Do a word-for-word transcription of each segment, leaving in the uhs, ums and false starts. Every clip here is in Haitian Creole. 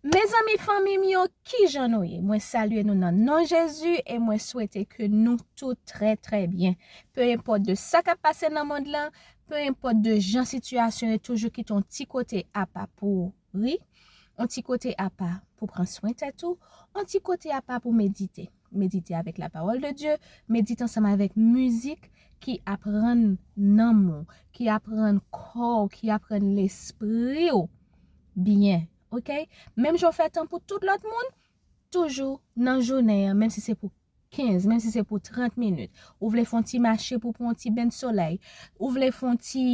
Mezanmi, fanmi m yo, kijan nou ye? Mwen salye nou nan non Jezi e mwen swete ke nou tout trè, trè byen. Pe enpòt de sa k ap pase nan mond lan, pe enpòt de jan sitiyasyon yo, toujou kite yon ti kote apa pou ri, yon ti kote apa pou pran swen tèt ou, yon ti kote apa pou medite. Medite avèk la pawòl de Dye, medite ansanm avèk mizik ki ap rann nanm ou, ki ap rann kò w, ki ap rann lespri w byen, oke? Menm jan w fè tan pou tout lòt moun, toujou nan jounen an, menm si se pou kenz, menm si se pou trant minit. Ou vle fè yon ti mache pou pran yon ti ben de solèy. Ou vle fè yon ti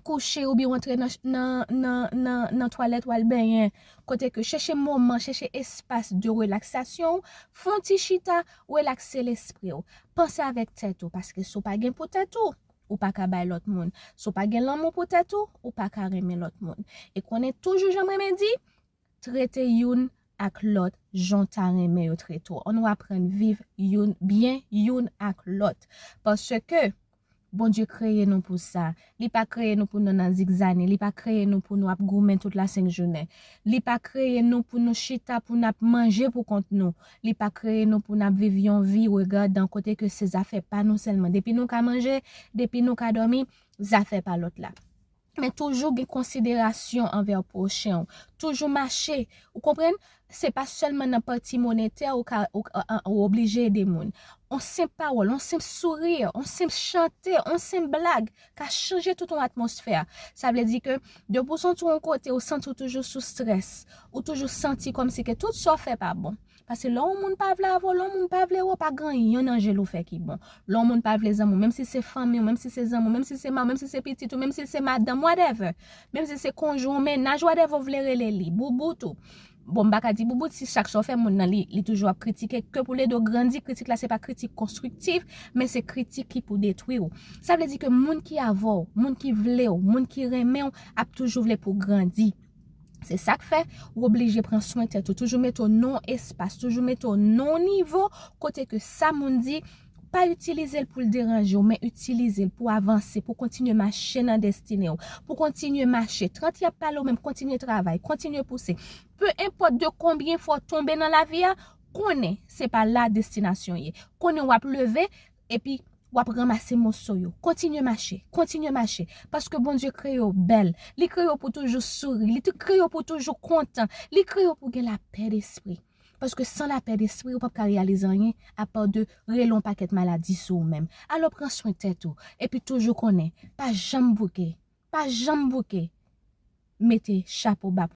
kouche oubyen w antre nan, nan, nan, nan, nan twalèt w al benyen. Kote ke chèche moman, chèche espas de relaksasyon, fè yon ti chita, relakse lespri w. Panse avèk tèt ou, paske si w pa gen pou tèt ou, ou pa ka bay lòt moun. Si w pa gen lanmou pou tèt ou, ou pa ka renmen lòt moun. E konnen toujou jan mwen di, trete youn ak lòt jan w ta renmen yo trete w. Ann nou aprann viv youn byen youn ak lòt. Paske Bondye kreye nou pou sa. Li pa kreye nou pou nou nan zigzani. Li pa kreye nou pou nou ap goumen tout la senk jounen. Li pa kreye nou pou nou chita, pou n ap manje pou kont nou. Li pa kreye nou pou n ap viv yon vi regadan kote ke se zafè pa nou sèlman. Depi nou ka manje, depi nou ka dòmi, zafè pa lòt la. Men toujou gen konsiderasyon anvè pwochen w. Toujou mache. Ou konprann? Se pa sèlman nan pati monetè ou ka, ou, ou, ou oblije ede moun. On senp pawòl, on senp souri, on senp chante, on senp blag ka chanje tout yon atmosfè. Sa vle di ke depi w santi w yon kote, ou santi w toujou sou strès, ou toujou santi kòmsi ke tout sa w fè pa bon. Paske lè yon moun pa vle avè w, lè yon moun pa vle wè w, pa gen anyen nan je l ou fè ki bon. Lè yon moun pa vle zanmi w, menm si se fanmi w, menm si se zanmi w, menm si se mari w, menm si se pitit ou, menm si se madanm, whatever. Menm si se konjwen w, mennaj, whatever w vle rele li, boubout ou. Bon, m pa ka di boubout si chak sa w fè moun nan li, li toujou ap kritike. Ke pou l ede w grandi, kritik la se pa kritik konstriktif, men se kritik ki pou detwi w. Sa vle di ke moun ki avè w, moun ki vle w, moun ki renmen w, ap toujou vle pou w grandi. Se sa k fè ou oblije pran swen tèt ou, toujou mete w nan yon espas, toujou mete w nan yon nivo kote ke sa moun di, pa itilize l pou l deranje w, men itilize l pou avanse, pou kontinye mache nan destine w, pou kontinye mache. Trant y ap pale w menm, kontinye travay, kontinye pouse. Pe enpòt de konbyen fwa w tonbe nan lavi a, konnen se pa la destinasyon ye. Konnen w ap leve, epi w ap ranmase moso yo. Kontinye mache, kontinye mache. Paske Bondye kreye w bèl. Li kreye w pou toujou souri. Li tou kreye w pou toujou kontan. Li kreye w pou gen lapè despri. Paske san lapè despri, ou p ap ka reyalize anyen apa de rele yon pakèt maladi sou ou menm. Alò pran swen tèt ou. Epi toujou konnen, pa janm bouke. Pa janm bouke. Mete chapo ba